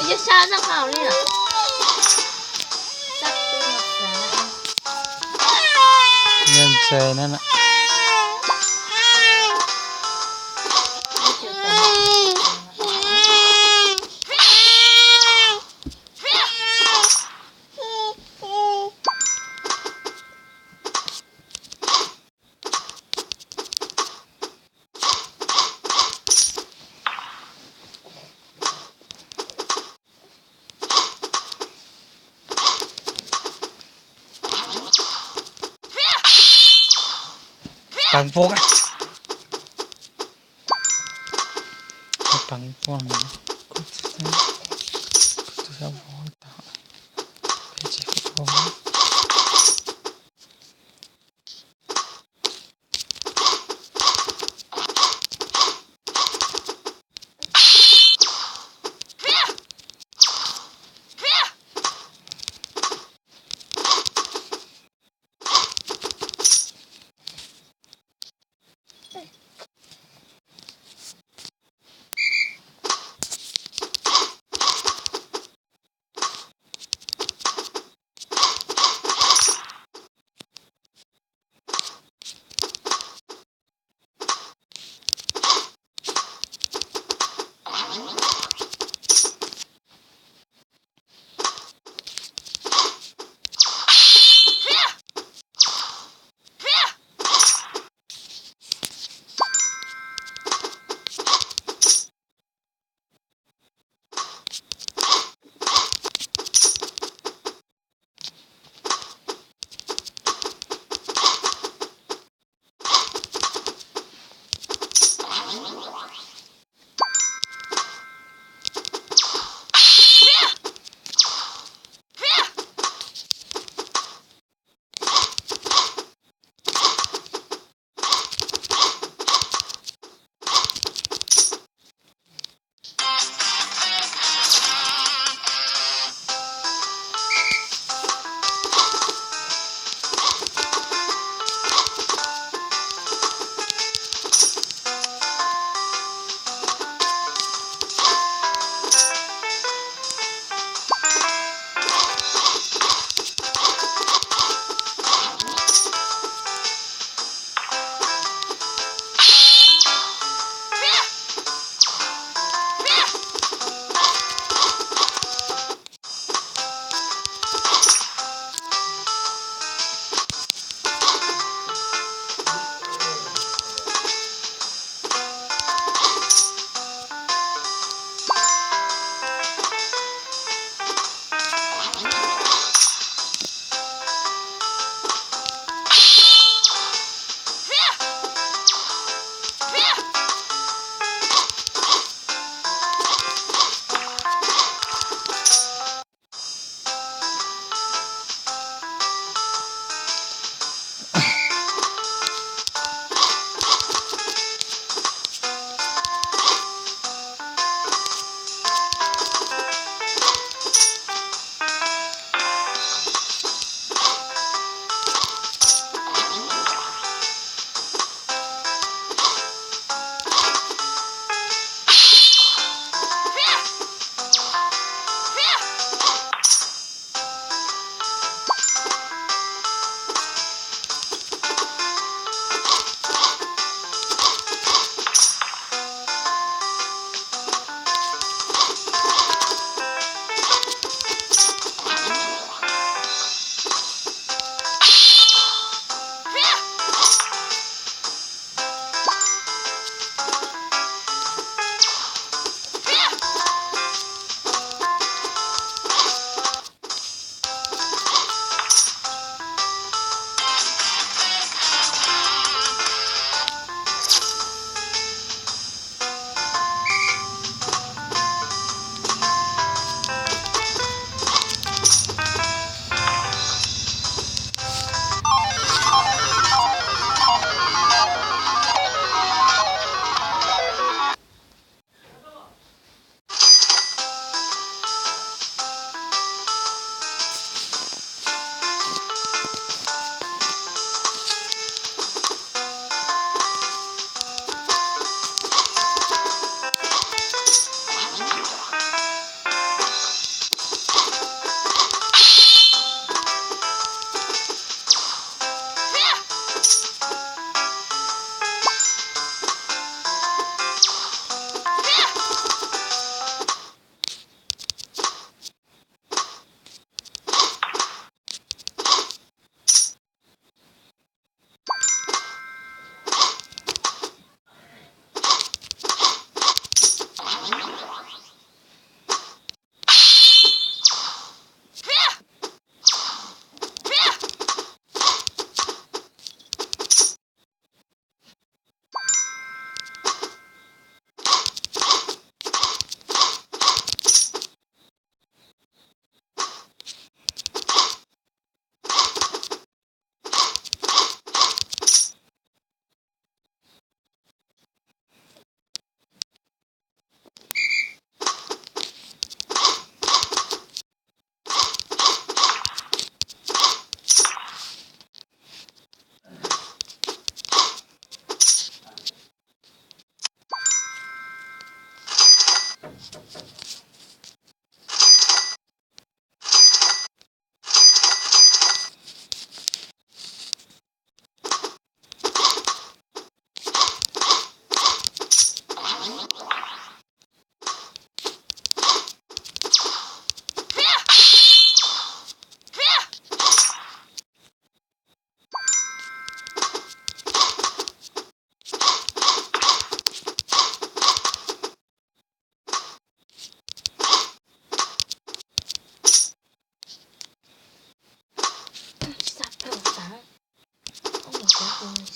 Yog sab zaj qhov li lawm. Nyob ntse na. Pab npuaj. Pab npuaj no. Kuv tus sab vauv tau. Peb tsis kuv vauv.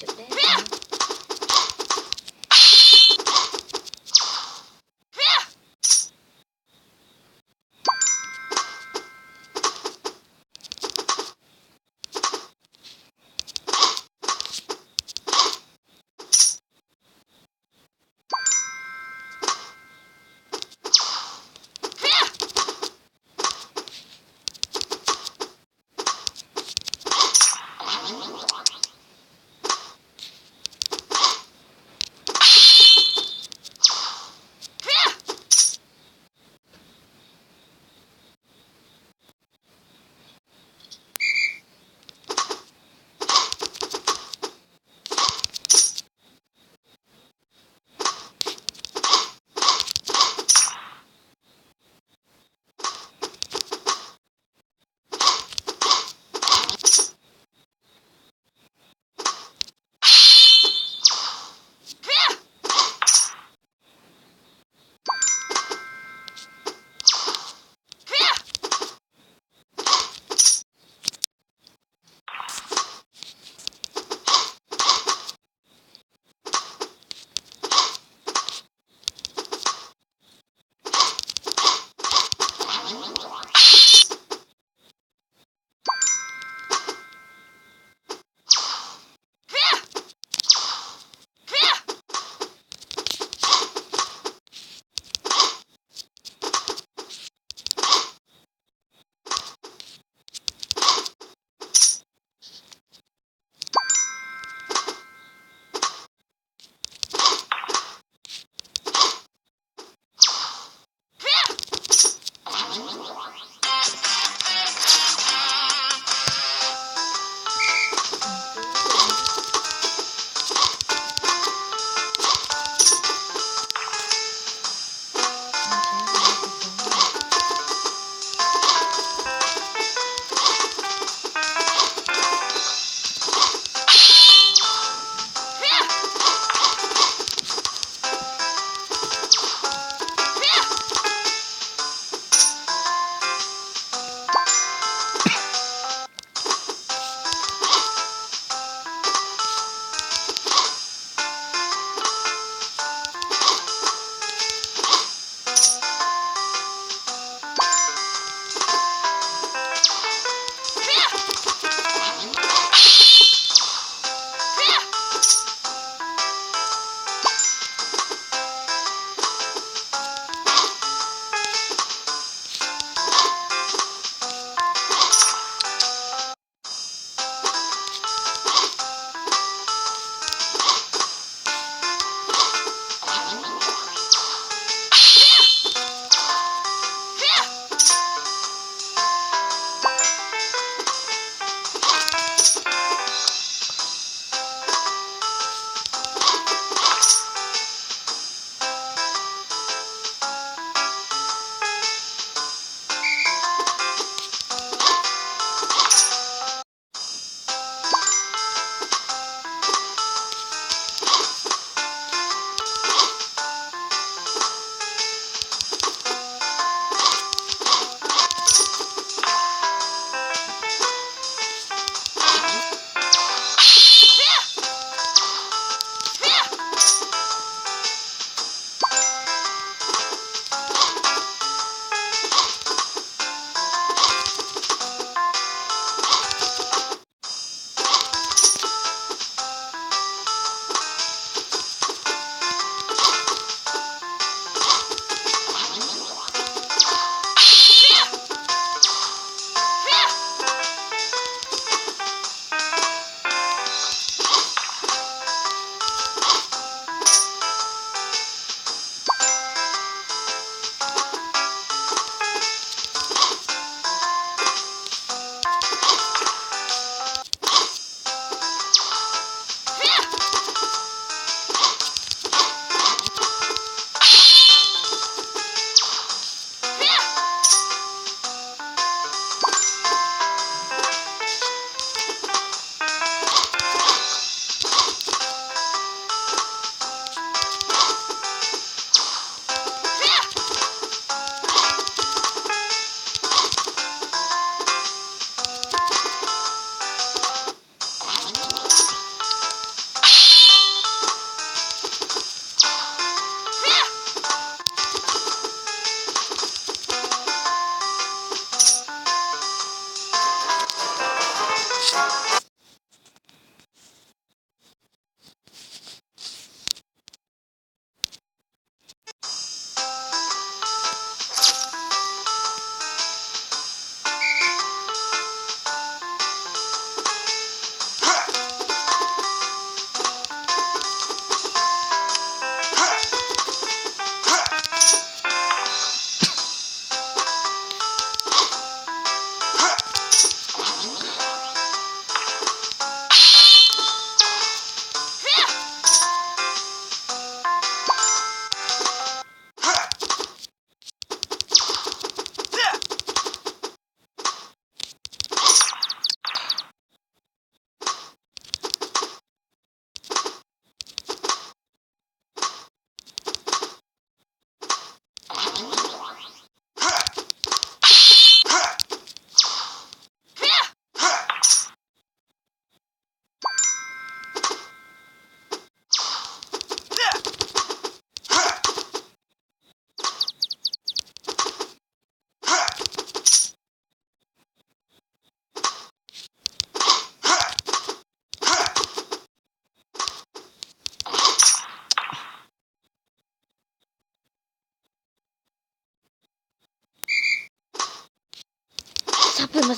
Cov dab.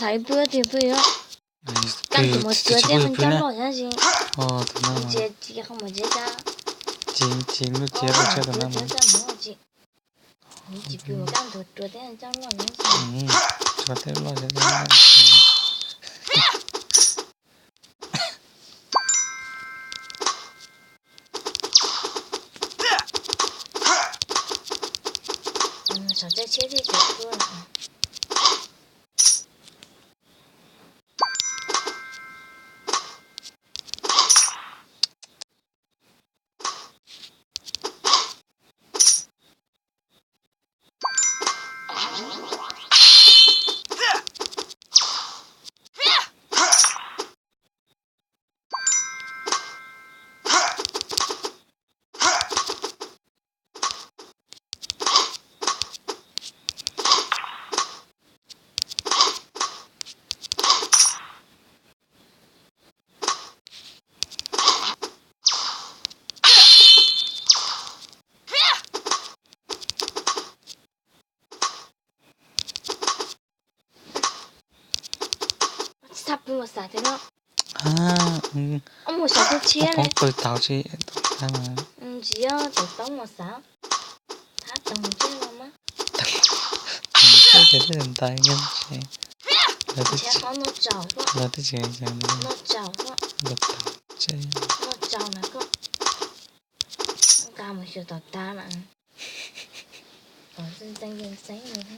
Thaiv pw tiag pw yog. Kaj tus mus tsuav tias qhov ncauj loj xyov ntsis. Tus no ces tsis qhov mus tsev cas. Tsis tsis lub tsev lub tsev tus no mas. Tsis pw mus kaj tus tsuav tias ncauj loj xyov ntsis. Tsuav tias loj xyov ntsis. Saum tsev tsheb thiaj tsis tuaj lawm. Tsis txhob pw mus xav thiab no. Mus xav thiab tshiab li. Pw tau tsis tau mas. Ntsia tus toob mus xav. Thab toog ntsej no mas. Toog ntsej ces twb ntais nkees tsev. Lawv twb tsis, lawv twb tsis nkees no. Noj tsau xwb. Noj tsau na koj. Nqa mus xyuas tom tav mas. Tom ntxeev ntxeev ntxeev li.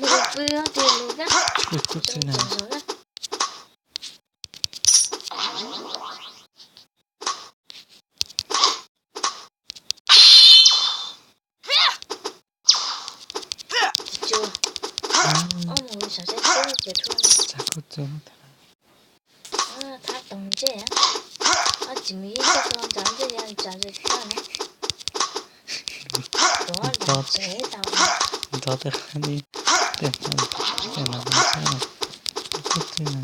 Mus pw ces mus kab. Mus pw na. Tsis tsuas. Ob mus sav sab txib ces thuaj. Thab toog ntsej. Ob tsis mus ib txoj ntsav ntsej yog ntsav zog na. Tuav nram tsev tau. Ntxov tej qab li tej qab li tej no ntxov na. Thuaj twg na.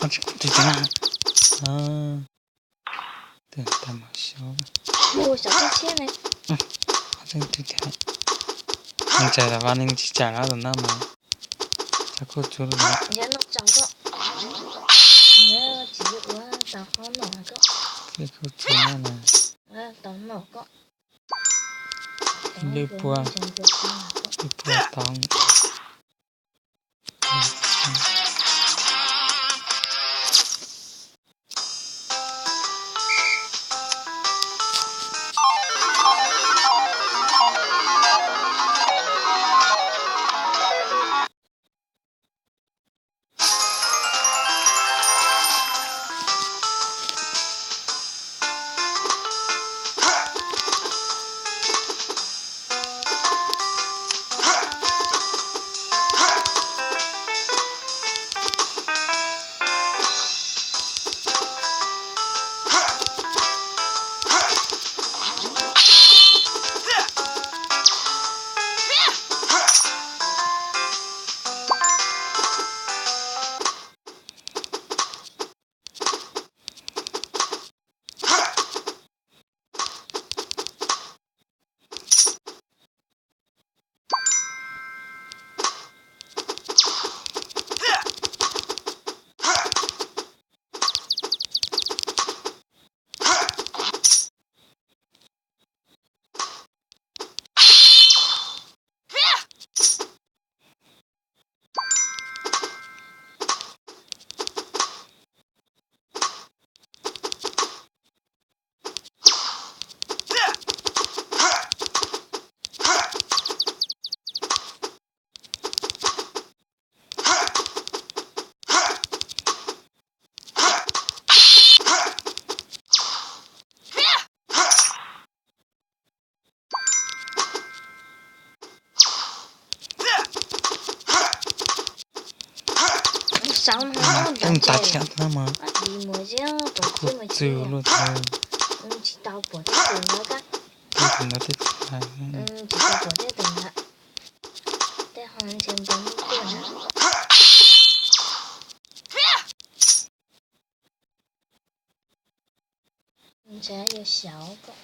Ob tsis kuv twg na. Tej tag mas xyov. Mus xyov tib tsheb ne. Tseeb twg tiag. Neeg tsaim tam vaj neeg tsis tsaim lawm tus no mas. Txhob kuj txug lawm. Yog noj tsaus koj. Yog tsis ua tau qhob noj koj. Txhob kuj txug no na. Tau noj koj. Lwm pua, lwm pua tau. Teeb tas thiab no mas. Kuj txwv luaj thiab. Tej tus ntawd tej tus hais. Tej ho ntshe npawg muab tuaj. Ntshe yuav xyov kom.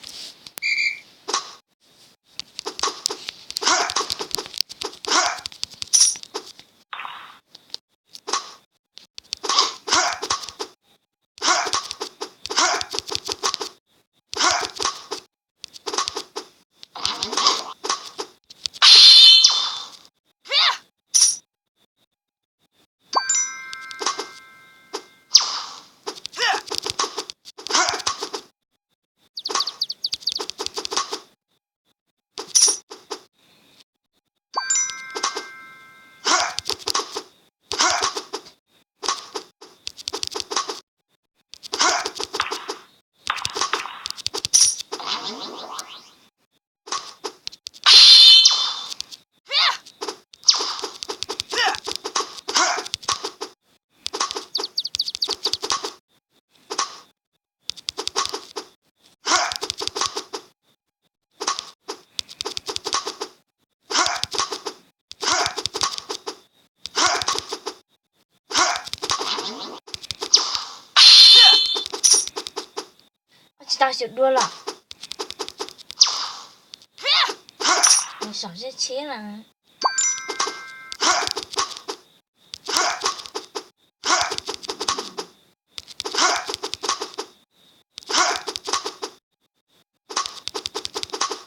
Tsis tau xyaum dua los. Nws saum zeb tsheb na.